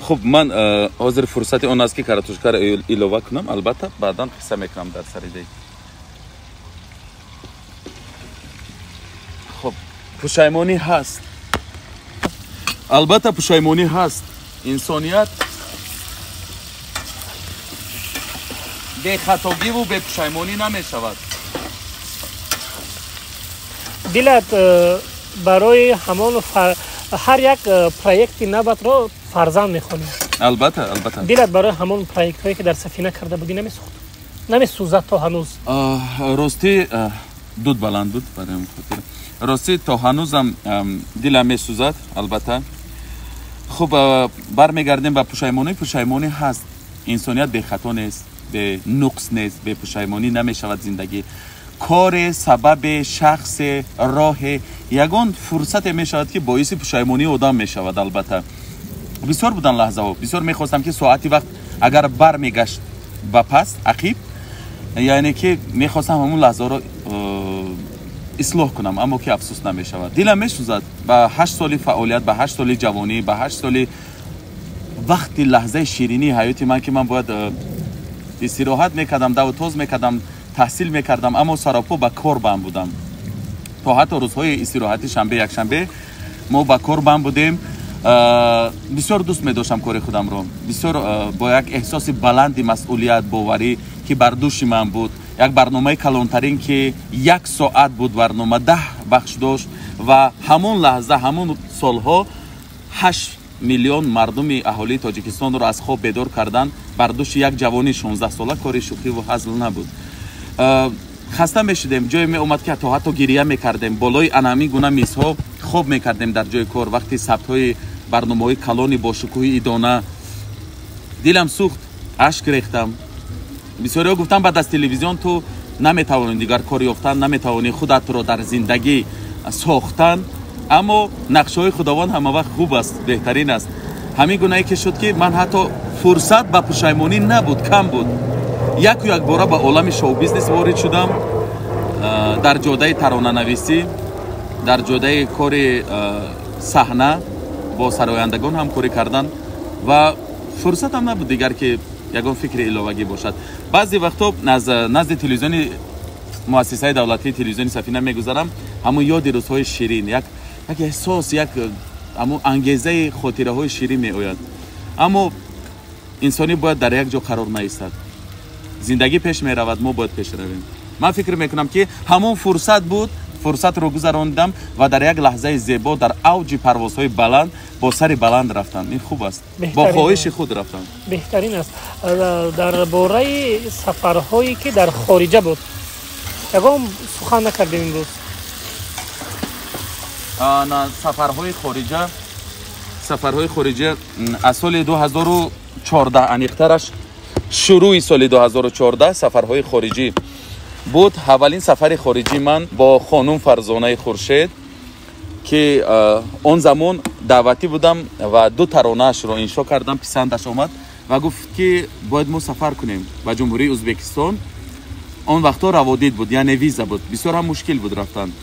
Хуб, ман ҳозир фурсати он аст ки каратушкаро илова кунам, албатта баъдан қисса мекунам дар сари дей. Хуб, пушаймонӣ ҳаст, албатта пушаймонӣ ҳаст. Инсоният бехатогиву бепушаймонӣ намешавад. Дилат барои ҳамон ҳар як проекти наватро фарзанд мехонӣ. Албатта, албатта. Дилат барои ҳамон проектҳое ки дар сафина карда будӣ намесӯхт, намесӯзад то ҳанӯз? Ростӣ дуд баланд буд барои ҳамин хотир. Ростӣ то ҳанӯзам дилам месӯзад, албатта. Хуб, бармегардем ба пушаймонӣ. Пушаймонӣ ҳаст. Инсоният бехато нест, бенуқс нест, бепушаймонӣ намешавад зиндагӣ. Коре, сабабе, шахсе, роҳе, ягон фурсате мешавад ки боиси пушаймонии одам мешавад. Албатта бисёр будан лаҳзаҳо, бисёр мехостам ки соати вақт агар бармегашт ба пас ақиб, яъне ки мехостам ҳамон лаҳзаҳоро ислоҳ кунам, аммо ки афсӯс намешавад. Дилам месӯзад ба 8 соли фаъолият, ба 8 соли ҷавонӣ, ба 8 соли вақти лаҳзаи ширинии ҳаёти ман ки ман бояд истироҳат мекардам, даву тоз мекардам, таҳсил мекардам, аммо саропо ба кор банд будам. То ҳатто рӯзҳои истироҳати шанбе, якшанбе мо ба кор банд будем. Бисёр дӯст медоштам кори худамро, бисёр бо як эҳсоси баланди масъулият, боварӣ ки бар дӯши ман буд. Як барномаи калонтарин ки 1 соат буд барнома, 10 бахш дошт ва ҳамон лаҳза, ҳамон солҳо 8 миллион мардуми аҳолии Тоҷикистонро аз хоб бедор кардан бар дӯши як ҷавони 16 сола кори шӯхиву ҳазл набуд. Хаста мешудем, ҷое меомад ки то ҳатто гирия мекардем, болои ана ҳамин гуна мизҳо хоб мекардем дар ҷои кор. Вақти сабтҳои барномаҳои калони бошукӯҳи идона дилам сӯхт, ашк рехтам. Бисёриҳо гуфтанд баъд аз телевизион ту наметавонӣ дигар кор ёфтан, наметавонӣ худатро дар зиндагӣ сохтан, аммо нақшаҳои Худованд ҳама вақт хуб аст, беҳтарин аст. Ҳамин гунае ки шуд ки ман ҳатто фурсат ба пушаймонӣ набуд, кам буд. Яку якбора ба олами шоу-бизнес ворид шудам, дар ҷодаи таронанависӣ, дар ҷодаи кори саҳна бо сарояндагон ҳамкорӣ кардан ва фурсатам набуд дигар ки ягон фикри иловагӣ бошад. Баъзе вақтҳо аз назди телевизиони муассисаи давлатии телевизиони Сафина мегузарам, ҳамун ёди рӯзҳои ширин, як эҳсос, як ҳамун ангезаи хотираҳои ширин меояд. Аммо инсонӣ бояд дар як ҷо қарор наистад. Зиндагӣ пеш меравад, мо бояд пеш равем. Ман фикр мекунам ки ҳамон фурсат буд, фурсатро гузарондам ва дар як лаҳзаи зебо, дар авҷи парвозҳои баланд, бо сари баланд рафтам. Ин хуб аст, бо хоҳиши худ рафтам. Беҳтарин аст. Дар бораи сафарҳое ки дар хориҷа буд ягон сухан накардем имрӯз? Сафарҳои хориҷа, сафарҳои хориҷа аз соли 2014, аниқтараш шурӯи соли 2014 сафарҳои хориҷӣ буд. Аввалин сафари хориҷии ман бо хонум Фарзонаи Хуршед Ки он замон даъватӣ будам ва ду таронаашро иншо кардам, писандаш омад ва гуфт, ки бояд мо сафар кунем ба Ҷумҳурии Ӯзбекистон. Он вақтҳо раводид буд, яъне виза буд, бисёр ҳам мушкил буд рафтан.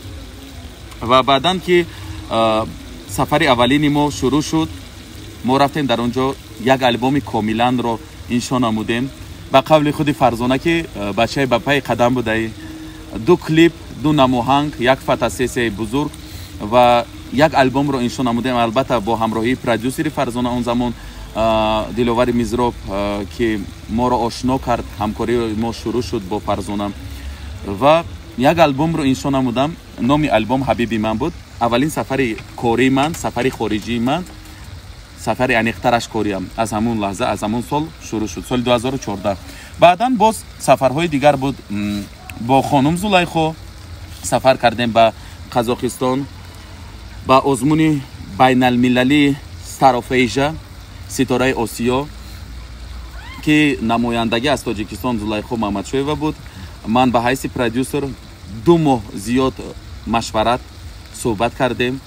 Ва баъдан ки сафари аввалини мо шурӯъ шуд, мо рафтем дар он ҷо як албоми комиланро иншо намудем. Ба қавли худи Фарзона, ки бачаи ба пайи қадам будаи, ду клип, ду намоҳанг, як фотосессияи бузург ва як албомро иншо намудем. Албатта, бо ҳамроҳии продюсери Фарзона он замон, Диловари Мизроб, ки моро ошно кард, ҳамкории мо шурӯъ шуд бо Фарзона ва як албомро иншо намудам. Номи албом «Ҳабиби ман» буд. Аввалин сафари кории ман, сафари хориҷии ман, сафари аниқтараш кориам аз ҳамун лаҳза, аз ҳамун сол шурӯъ шуд, соли 2014. Баъдан боз сафарҳои дигар буд. Бо хонум Зулайхо сафар кардем ба Қазоқистон, ба озмуни байналмилалии Star of Asia, Ситораи Осиё, ки намояндагӣ аз Тоҷикистон Зулайхо Маҳмадшоева буд. Ман ба ҳайси продюсер 2 моҳ зиёд машварат, суҳбат кардем.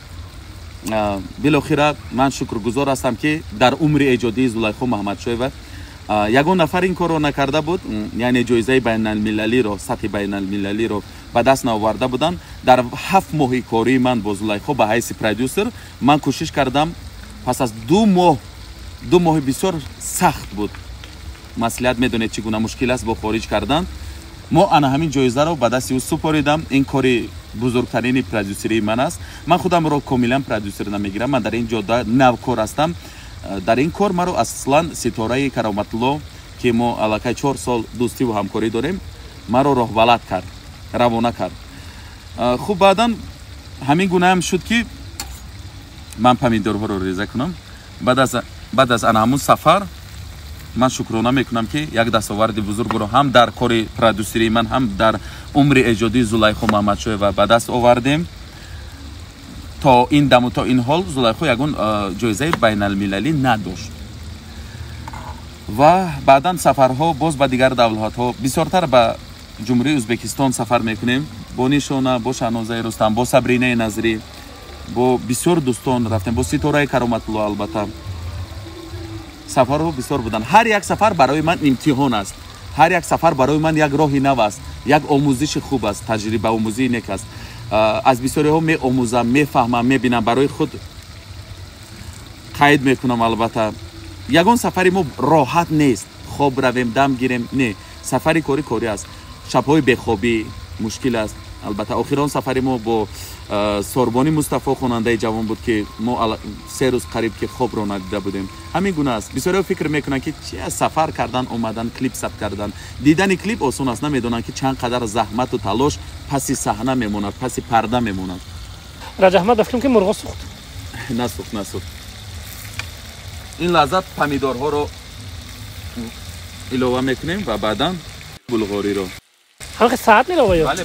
Билохира ман шукргузор ҳастам, ки дар умри эҷодии Зулайхо Маҳмадшоева ягон нафар ин корро накарда буд, яъне ҷоизаи байналмилалиро, сатҳи байналмилалиро ба даст наоварда буданд. Дар 7 моҳи кории ман бо Зулайхо ба ҳайси продюсер ман кӯшиш кардам. Пас аз 2 моҳ, 2 моҳи бисёр сахт буд, маслиҳат медонед, чӣ гуна мушкил аст бо хориҷ кардан, мо ана ҳамин ҷоизаро ба дасти ӯ супоридам. Ин кори бузургтарини продюсерии ман аст. Ман худамро комилан продюсер намегирам, ман дар ин ҷода навкор ҳастам. Дар ин кор маро аслан Ситораи Кароматулло, ки мо аллакай 4 сол дӯстиву ҳамкорӣ дорем, маро роҳбалад кард, равона кард. Хуб, баъдан ҳамин гунаам шуд, ки ман помидорҳоро реза кунам. Баъд аз ана ҳамун сафар ман шукрона мекунам, ки як дастоварди бузургро ҳам дар кори продюсерии ман, ҳам дар умри эҷодии Зулайхо Маҳмадшоева ба даст овардем. То ин даму то ин ҳол Зулайхо ягон ҷоизаи байналмилалӣ надошт. Ва баъдан сафарҳо боз ба дигар давлатҳо, бисёртар ба Ҷумҳурии Ӯзбекистон сафар мекунем бо Нишона, бо Шаҳнозаи Рустам, бо Сабринаи Назрӣ, бо бисёр дӯстон рафтем, бо Ситораи Кароматулло. Албатта, сафарҳо бисёр буданд. Ҳар як сафар барои ман имтиҳон аст, ҳар як сафар барои ман як роҳи нав аст, як омӯзиши хуб аст, таҷрибаомӯзии нек аст. Аз бисёриҳо меомӯзам, мефаҳмам, мебинам, барои худ қайд мекунам. Албатта, ягон сафари мо роҳат нест, хоб равем, дам гирем, не. Сафари корӣ корӣ аст, шабҳои бехобӣ мушкил аст. Албатта, охирон сафари мо бо Сорбони Мустафо, хонандаи ҷавон буд, ки мо 3 рӯз қариб ки хобро надида будем. Ҳамин гуна аст. Бисёриҳо фикр мекунанд, ки чи сафар кардан, омадан, клип сабт кардан, дидани клип осон аст. Намедонанд, ки чанд қадар заҳмату талош паси саҳна мемонад, паси парда мемонад. Раҷаҳмад, ба фикрам, ки мурғо сӯхт. Насӯхт, насӯхт. Ин лаҳза помидорҳоро илова мекунем ва баъдан булғориро. Ҳамин саат мелова ё? Бале.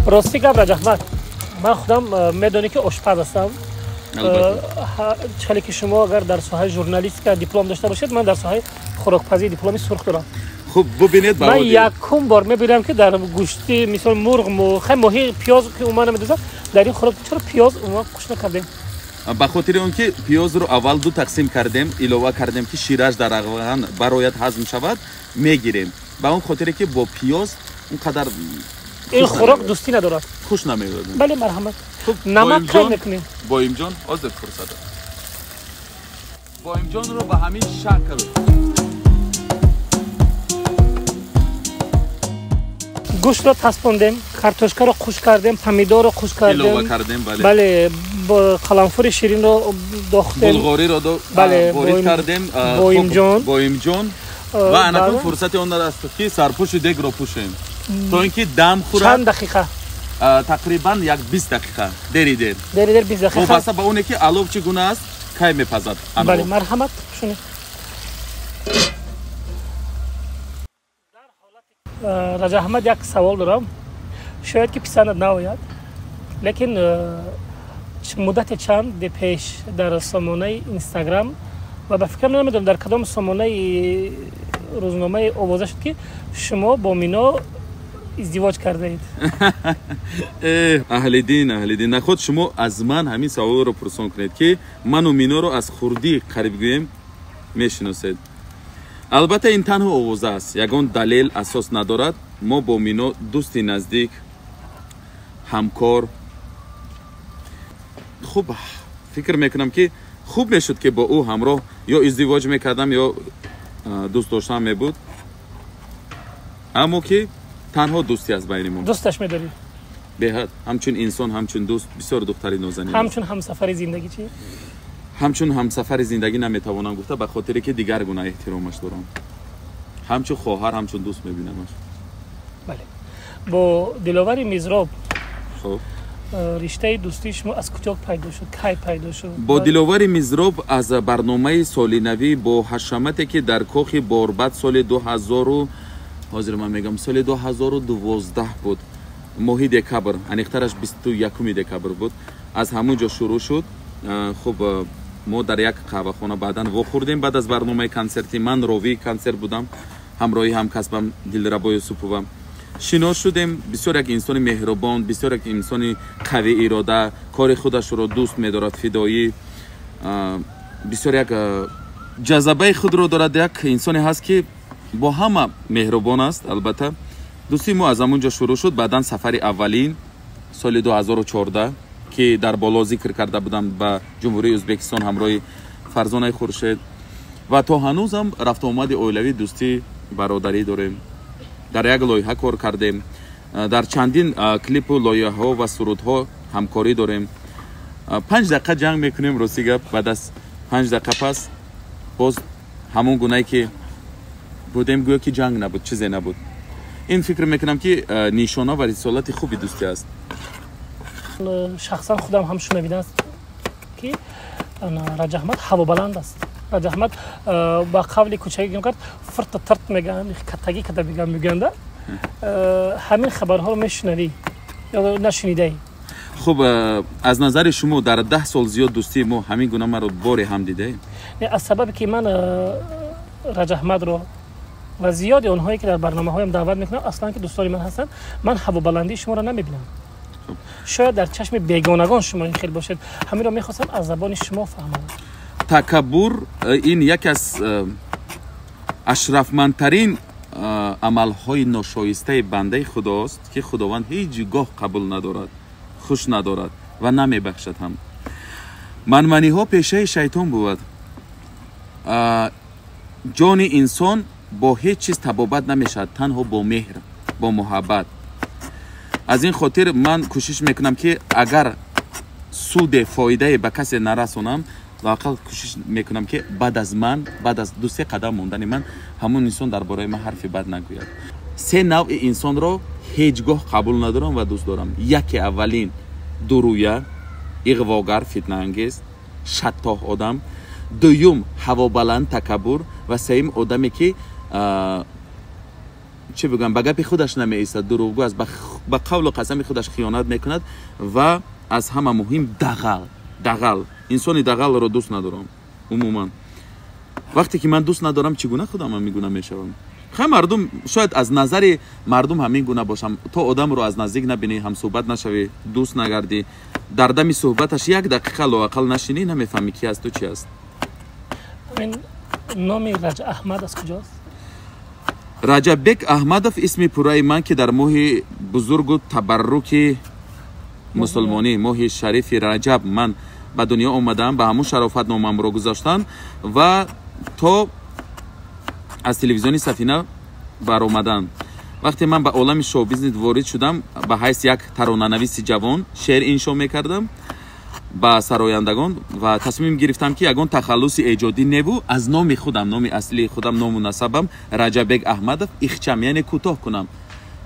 Рости гап, Раҷаҳмад, ман худам медонӣ, ки ошпаз ҳастам. Чӣ хеле ки шумо агар дар соҳаи журналистика диплом дошта бошед, ман дар соҳаи хӯрокпазӣ дипломи сурх дорам. Хуб, бубинед. Ман якум бор мебинам, ки дар гӯшти, мисол, мурғ, хай, моҳӣ пиёз ки умуман намедозам. Дар ин хӯрок чаро пиёз умуман қуш накардем? Ба хотири он ки пиёзро аввал ду тақсим кардем, илова кардем, ки шираш дар равған барояд, ҳазм шавад, мегирем. Ба он хотире ки бо пиёз он қадар ин хӯрок дӯстӣ надорад. Хуш намеояд. Бале, марҳамат. Намак кай мекунем? Боимҷон, ҳозир фурсат. Боимҷонро ба ҳамин шакл. Гӯштро таспондем, картошкаро қуш кардем, помидорро қуш кардем. Илова кардем, бале. Бале, қаламфури ширинро дохтем. Булғориро бале ворид кардем. Боимҷон. Боимҷон ва анакун фурсати он аст, ки сарпӯши дегро пӯшем, то ин ки дам хӯрад. Чанд дақиқа? Тақрибан як 20 дақиқа, дери дер. Дери дер 20 дақиқа. Вобаста ба оне ки алов чӣ гуна аст, кай мепазад. Бале, марҳамат, пӯшонед. Раҷаҳмад, як савол дорам, шояд ки писандат наояд, лекин муддате чанде пеш дар сомонаи Инстаграм ва ба фикрам, намедонам, дар кадом сомонаи Рӯзномаи овоза шуд, ки шумо бо Мино издивоҷ кардаед. Аҳлиддин, Аҳлиддин, наход шумо аз ман ҳамин саволро пурсон кунед, ки ману Миноро аз хурдӣ, қариб гӯем, мешиносед. Албатта, ин танҳо овоза аст, ягон далел, асос надорад. Мо бо Мино дӯсти наздик, ҳамкор. Хуб, фикр мекунам, ки хуб мешуд, ки бо ӯ ҳамроҳ ё издивоҷ мекардам, ё дӯст доштам мебуд, аммо ки танҳо дӯстӣ аст байни мо. Дӯсташ медорӣ? Беҳад, ҳамчун инсон, ҳамчун дӯст. Бисёр духтари нозанин. Ҳамчун ҳамсафари зиндагӣ чӣ? Ҳамчун ҳамсафари зиндагӣ наметавонам гуфта, ба хотире ки дигар гуна эҳтиромаш дорам. Ҳамчун хоҳар, ҳамчун дӯст мебинамаш. Бале, бо Диловари Мизроб хуб риштаи дӯстии шумо аз куҷо пайдо шуд, кай пайдо шуд? Бо Диловари Мизроб аз барномаи солинавӣ бо ҳашамате, ки дар кохи Борбад соли дуҳазору, ҳозир ман мегӯям, соли 2012 буд, моҳи декабр, аниқтараш 21-уми декабр буд, аз ҳамон ҷо шурӯъ шуд. Хуб, мо дар як қаҳвахона баъдан вохӯрдем баъд аз барномаи консертӣ. Ман ровии консерт будам, ҳамроҳи ҳамкасбам Дилрабо Юсупова. Шинос шудем. Бисёр як инсони меҳрубон, бисёр як инсони қавӣ ирода, кори худашро дӯст медорад, фидоӣ, бисёр як ҷазабаи худро дорад. Як инсоне ҳаст, ки бо ҳама меҳрубон аст. Албатта, дӯстии мо аз ҳамон ҷо шурӯъ шуд. Баъдан сафари аввалин соли 2014, ки дар боло зикр карда будам, ба Ҷумҳурии Ӯзбекистон ҳамроҳи Фарзонаи Хуршед, ва то ҳанӯзам рафтуомади оилавӣ, дӯстӣ, бародарӣ дорем. Дар як лоиҳа кор кардем, дар чандин клипу лоиҳаҳо ва сурудҳо ҳамкорӣ дорем. 5 дақиқа ҷанг мекунем, рости гап, баъд аз 5 дақиқа пас боз ҳамон гунае ки будем, гӯё ки ҷанг набуд, чизе набуд. Ин, фикр мекунам, ки нишона ва рисолати хуби дӯстӣ аст. Шахсан худам ҳам шунавидааст, ки Раҷаҳмад ҳавобаланд аст. Раҷаҳмад ба қавли кӯчагӣ кард, фирта тирт мегӯянд, каттагӣ када мегӯянда. Ҳамин хабарҳоро мешунавӣ ё нашунидаӣ? Хуб, аз назари шумо, дар 10 сол зиёд дӯстии мо ҳамин гуна маро боре ҳам дидаем? Аз сабабе ки ман Раҷаҳмадро ва зиёди онҳое ки дар барномаҳоям даъват мекунам, аслан ки дӯстони ман ҳастанд, ман ҳавобаландии шуморо намебинам. Шояд дар чашми бегонагон шумо ин хел бошед. Ҳаминро мехостам аз забони шумо фаҳмам. Такаббур ин яке аз ашрафмандтарин амалҳои ношоистаи бандаи худост, ки Худованд ҳеҷ гоҳ қабул надорад, хуш надорад ва намебахшад ҳам. Манманиҳо пешаи шайтон бувад. Ҷони инсон бо ҳеҷ чиз табобат намешавад, танҳо бо меҳр, бо муҳаббат. Аз ин хотир ман кӯшиш мекунам, ки агар суде, фоидае ба касе нарасонам, лоақал кӯшиш мекунам, ки баъд аз ман, баъд аз ду-се қадам мондани ман, ҳамон инсон дар бораи ман ҳарфи бад нагӯяд. Се навъи инсонро ҳеҷ гоҳ қабул надорам ва дӯст дорам. Яке, аввалин, дурӯя, иғвогар, фитнаангез, шаттоҳ одам. Дуюм, ҳавобаланд, такаббур. Ва сеюм, одаме ки, чӣ бигӯям, ба гапи худаш намеистад, дурӯғгӯ аст, ба қавлу қасами худаш хиёнат мекунад. Ва аз ҳама муҳим, дағал. Дағал, инсони дағалро дӯст надорам умуман. Вақте ки ман дӯст надорам, чӣ гуна худам ҳамин гуна мешавам? Хай, мардум, шояд аз назари мардум ҳамин гуна бошам. То одамро аз наздик набинӣ, ҳамсӯҳбат нашавӣ, дӯст нагардӣ, дар дами суҳбаташ як дақиқа лоақал нашинӣ, намефаҳмӣ ки асту чи аст. Номи Раҷа Аҳмад аз куҷост? Раҷаббек Аҳмадов исми пурраи ман, ки дар моҳи бузургу табарруки мусулмонӣ, моҳи шарифи Раҷаб, ман ба дунё омадам, ба ҳамун шарофат номамро гузоштанд. Ва то аз телевизиони Сафина баромадан, вақте ман ба олами шоу-бизнес ворид шудам, ба ҳайси як таронанависи ҷавон шеър иншо мекардам ба сарояндагон ва тасмим гирифтам, ки ягон тахаллуси эҷодӣ неву аз номи худам, номи аслии худам, ному насабам Раҷаббек Аҳмадов, ихчам, яъне кӯтоҳ кунам: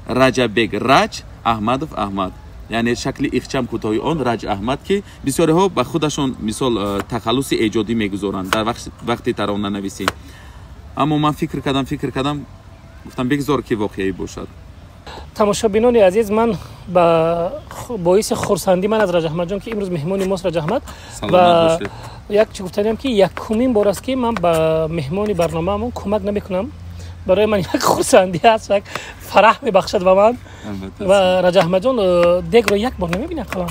Раҷаббек Раҷ, Аҳмадов Аҳмад, яъне шакли ихчам, кӯтоҳи он Раҷ Аҳмад, ки бисёриҳо ба худашон мисол тахаллуси эҷодӣ мегузоранд дар вақти таронанависӣ. Аммо ман фикр кардам, фикр кардам, гуфтам, бигзор ки воқеӣ бошад. Тамошобинони азиз, ман ба боиси хурсандӣ ман аз Раҷаҳмадҷон, ки имрӯз меҳмони мост Раҷаҳмад. Ва як чи гуфтанем, ки якумин бор аст, ки ман ба меҳмони барномаамон кӯмак намекунам. Барои ман як хурсандӣ аст, як фараҳ мебахшад ба ман. Ва Раҷаҳмадҷон, дегро як бор намебинӣ ақаллан?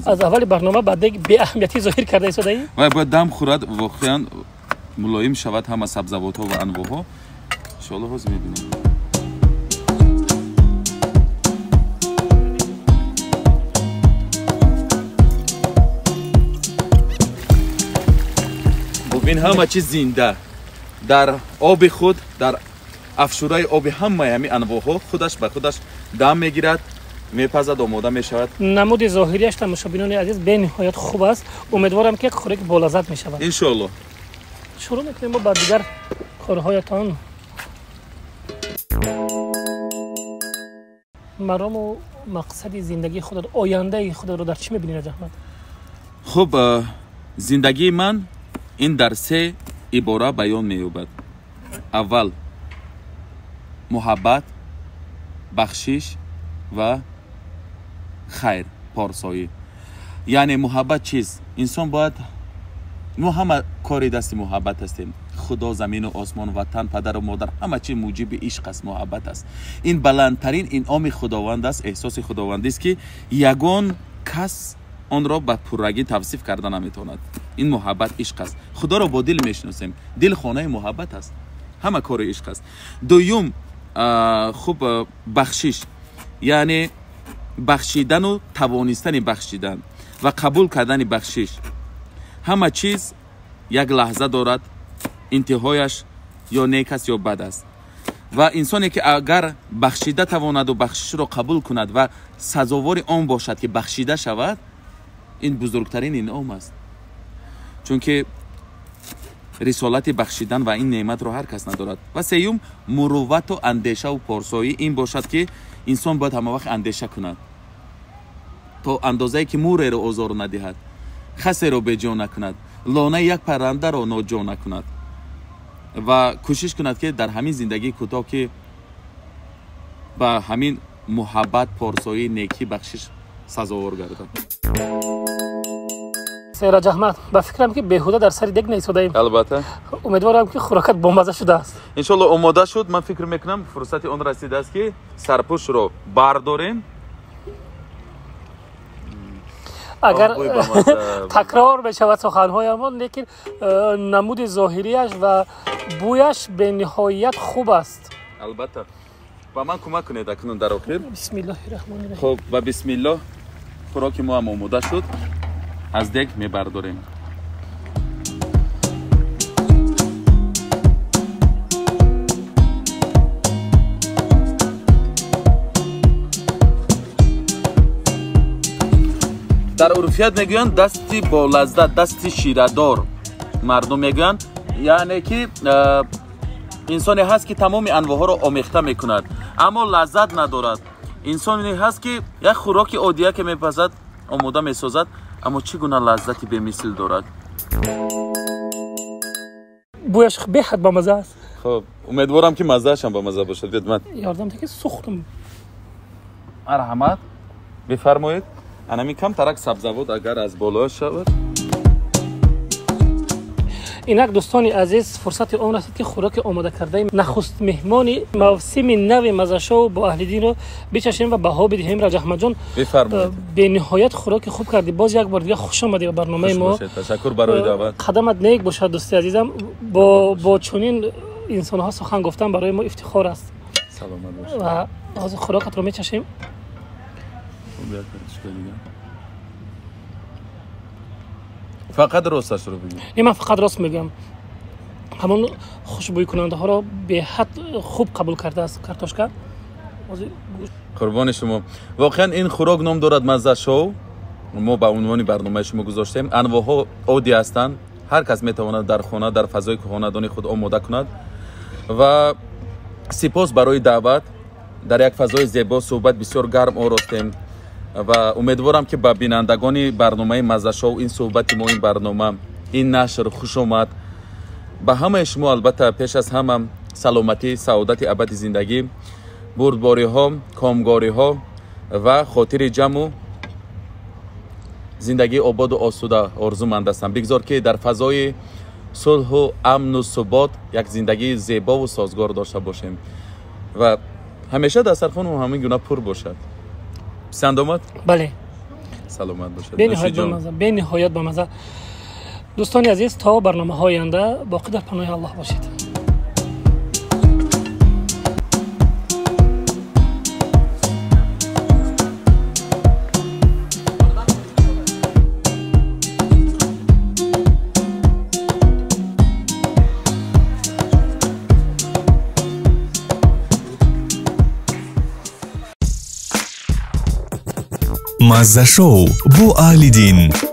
Аз аввали барнома ба дег беаҳамиятӣ зоҳир карда истодаӣ. Вай бояд дам хӯрад, воқеан мулоим шавад ҳама сабзавотҳо ва анвоҳо. Иншоалло ҳозир мебинем. Бубин, ҳама чиз зинда дар оби худ, дар афшураи оби ҳамаи ҳамин анвоҳо худаш ба худаш дам мегирад, мепазад, омода мешавад. Намуди зоҳирияш, тамошобинони азиз, бениҳоят хуб аст. Умедворам, ки як хӯроки болаззат мешавад. Иншоалло. Шурӯъ мекунем мо ба дигар корҳоятон. Марому мақсади зиндагии худат, ояндаи худатро дар чӣ мебинӣ, Раҷаҳмад? Хуб, зиндагии ман ин дар се ибора баён меёбад. Аввал муҳаббат, бахшиш ва хайр, порсоӣ. Яъне муҳаббат чист? Инсон бояд, мо ҳама кори дасти муҳаббат ҳастем. Худо, замину осмон, ватан, падару модар, ҳама чиз муҷиби ишқ аст, муҳаббат аст. Ин баландтарин инъоми худованд аст, эҳсоси худовандист, ки ягон кас онро ба пуррагӣ тавсиф карда наметавонад. Ин муҳаббат ишқ аст. Худоро бо дил мешиносем. Дил хонаи муҳаббат аст, ҳама кори ишқ аст. Дуюм, хуб, бахшиш, яъне бахшидану тавонистани бахшидан ва қабул кардани бахшиш. Ҳама чиз як лаҳза дорад, интиҳояш ё нек аст ё бад аст. Ва инсоне ки агар бахшида тавонаду бахшишро қабул кунад ва сазовори он бошад, ки бахшида шавад, ин бузургтарин инъом аст. Чунки рисолати бахшидан ва ин неъматро ҳар кас надорад. Ва сеюм, муруввату андешаву порсоӣ ин бошад, ки инсон бояд ҳама вақт андеша кунад, то андозае ки муреро озор надиҳад, хасеро беҷо накунад, лонаи як паррандаро ноҷо накунад ва кӯшиш кунад, ки дар ҳамин зиндагии кӯтоҳ, ки ба ҳамин муҳаббат, порсоӣ, некӣ, бахшиш сазовор гардад. Раҷаҳмад, ба фикрам, ки беҳуда дар сари дег наистодаем. Албатта. Умедворам, ки хӯрокат бомазза шудааст. Иншоалло омода шуд. Ман фикр мекунам, фурсати он расидааст, ки сарпӯшро бардорем. Агар такрор мешавад суханҳоямон, лекин намуди зоҳирияш ва бӯяш бениҳоят хуб аст. Албатта. Ба ман кӯмак кунед акнун дар охир. Бисмиллоҳи раҳмони раҳим. Хуб, ба бисмиллоҳ хӯроки мо ҳам омода шуд. Аз дег мебардорем. Дар урфият мегӯянд дасти болаззат, дасти ширадор. Мардум мегӯянд, яъне ки инсоне ҳаст, ки тамоми анвоҳоро омехта мекунад, аммо лаззат надорад. Инсоне ҳаст, ки як хӯроки оддия ки мепазад, омода месозад, аммо чӣ гуна лаззати бемисл дорад. Бӯяш беҳад бамазза аст. Хуб, умедворам, ки маззаашам бамазза бошад. Биёд ман ёрдам ки сӯхтам. Марҳамат, бифармоед. Анами камтарак сабзавот агар аз боло шавад. Инак, дӯстони азиз, фурсати он расид, ки хӯроки омода кардаи нахуст меҳмони мавсими нави Маззашоу бо Аҳлиддинро бичашем ва баҳо бидиҳем. Раҷаҳмадҷон, бифармоед. Бениҳоят хӯроки хуб кардӣ. Боз як бор дигар хуш омадӣ ба барномаи мо. Ташаккур барои даъват. Қадамат нек бошад, дӯсти азизам. Бо чунин инсонҳо сухан гуфтан барои мо ифтихор аст. Саломат бошед. Ва ҳозир хӯрокатро мечашем. Фақат росташро бигӯ. Не, ман фақат рост мегӯям. Ҳамон хушбӯйкунандаҳоро беҳад хуб қабул кардааст картошка. Қурбони шумо. Воқеан ин хӯрок ном дорад Мазза шоу. Мо ба унвони барномаи шумо гузоштем. Анвоҳо оддӣ ҳастанд, ҳар кас метавонад дар хона, дар фазои хонадони худ омода кунад. Ва сипос барои даъват. Дар як фазои зебо суҳбат бисёр гарм оростем ва умедворам, ки ба бинандагони барномаи Мазза шоу ин суҳбати мо, ин барнома, ин нашр хуш омад. Ба ҳамаи шумо албатта пеш аз ҳама саломатӣ, саодати абади зиндагӣ, бурдбориҳо, комгориҳо ва хотири ҷамъу зиндагии ободу осуда орзуманд ҳастам. Бигзор, ки дар фазои Сулҳу амну субот, як зиндагии зебову созгор дошта бошем ва ҳамеша дастархону ҳамин гуна пур бошад. Писанд омад? Бале. Саломат бошад. Бениҳоят бамаза. Дӯстони азиз, то барномаҳои оянда боқӣ дар паноҳи Аллоҳ бошед. Мазза шоу бо Аҳлиддин.